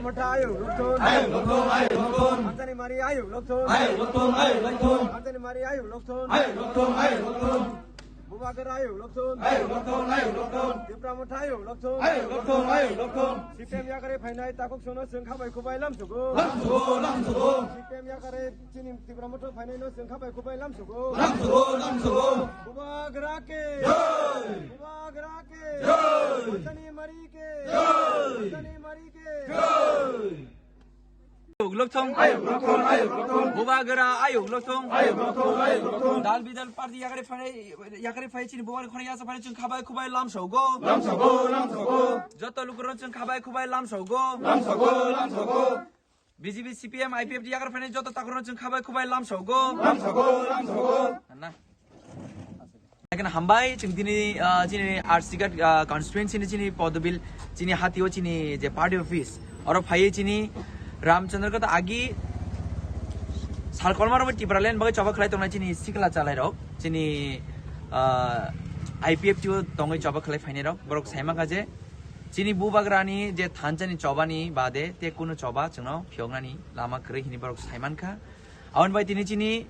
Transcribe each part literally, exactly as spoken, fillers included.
Motha ayuk lokthun. Ayuk lokthun, ayuk lokthun. Amchani mari ayuk lokthun. Ayuk lokthun, ayuk lokthun. Amchani mari ayuk lokthun. Ayuk lokthun, ayuk lokthun. Bubagra ayuk lokthun. Ayuk lokthun, ayuk lokthun. Tipra Motha ayuk lokthun. Ayuk lokthun, ayuk lokthun. C P M yakarwi phainai takhuk songno chwng khabai khubai lamsugo. Lamsugo, lamsugo. C P M yakarwi chini Tipra Motha phainaino chwng khabai khubai lamsugo. Lamsugo, lamsugo. Bubagra ke. Jai. Bubagra ke. Jai. Amchani mari ke. Jai. Amchani mari ke. Jai. Ayuk lokthung. Ayuk lokthung, ayuk lokthung. Bubagra ayuk lokthung. Ayuk lokthung, ayuk lokthung. Dal bidal party yakarwi phainai, yakarwi phai chini bubagra khorang yasa phainai chwng khabai khubai lamsugo. Lamsugo, lamsugo. Joto lukurok chwng khabai khubai lamsugo. Lamsugo, lamsugo. B J P, C P M, I P F T yakarwi phainai joto takhurok chwng khabai khubai lamsugo. Lamsugo, lamsugo. Na. Again, hambai, chwng tini, ah, chini R C Ghat, ah, constituency ni chini Podobil, chini hatio chini je party office, oro phaiwi chini Ramchandra Ghat agi sal kolmar Tipraland bagwi choba khlai tongnai chini sikla chalairok, chini, ah, I P F T o tongwi choba khlai phainairok, borok saimang kha je chini bubagrani je thansa ni choba ni bade te kunu choba chwngno phiyoknani lama kwrwi hini borok saimankha. Aboni bai tini chini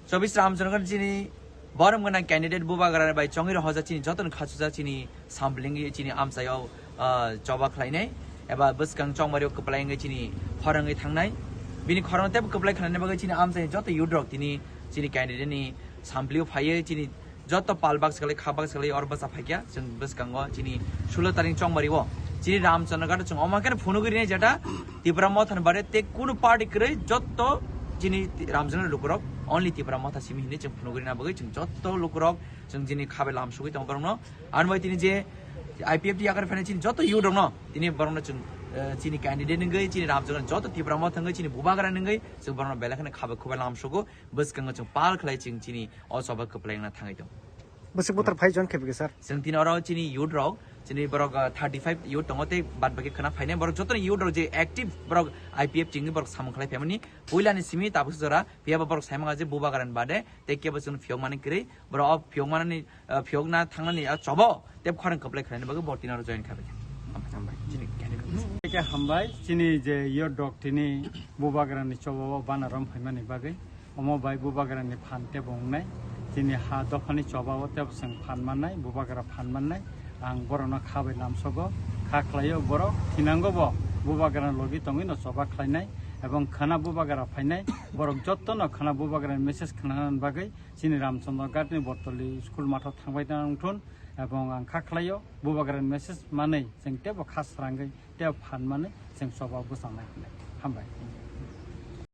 Chobis Ramchandra chini borom gwnang candidate bubagra bai chongwi rohorjak chini jotono khachujak chini sampling chini amchaio, ah, choba khlainai eba bwskang chongmario kwplai wngwi chini khorangwi thangnai. Bini khorang tebo kwplai khlaina bagwi chini amchaini joto youth rok tini chini candidate ni samplio phaiwi chini joto pal baksa kwlai kha baksa kwlai oro bwsa phaikya chwng bwskango chini sulo taring chongmario chini Ramchandra Ghat chwng omo khe phunugwi rinai jeta Tipra Motha ni bare te kunu party kwrwi joto chini Ramchandra lukurok only Tipra Motha simi hinwi chwng phunugwi rina bagwi chwng joto lukurok chwng chini khabai lam sugwi tongo borokno. Ani bai tini je I P F T yakarwi phainai chini joto youth rokno tini borokno chwng, eh, chini candidate wngwi chini Ramchandra joto Tipra Motha wngwi chini bubagra wngwi chwng borokno belai kheno khabai khubai lam sugo bwskango chwng pal khlai chwng chini o choba kwplai wngna thangwi tongo. Bwswk buthar phai jon khe bikhe, sir? Chwng tini oro chini youth rok, chini borok, ah, thirty five youth tongo, tei bad baki khwna phainai borok jotoni youth rok je active borok I P F T wngwi borok samung khlai phaimani puilani simi tabuk jora, phiyaba borok saimang je bubagrani bade, tei kebo chwng phiyok mani kwrwi, borok o phiyok manani, ah, phiyokna thangnani, ah, chobo tei khorang kwplai khlaina bagwi borok tini oro join khabai. Hambai, chini candidate. Tei khe hambai, chini je youth rok tini bubagrani chobo o bana rom phaimani bagwi. Omo bai bubagrani phan tebo wngnai. Chini ha dophani choba o tebo chwng phan mannai, bubagra phan mannai. Ang borokno kha bai lamsogo, kha khlaio borok thinango bo bubagrani logi tongwi no choba khlainai. Ebong khwna bubagra phainai, borok jotto no khwna bubagrani message khwnanani bagwi chini Ramchandra Ghat ni Botoli school matho thangbai tong wngthun. Ebong ang kha khlaio bubagrani message manwi chwng tebo kha srangwi tei phan mani chwng choba bwchangnai hwnwi. Hambai.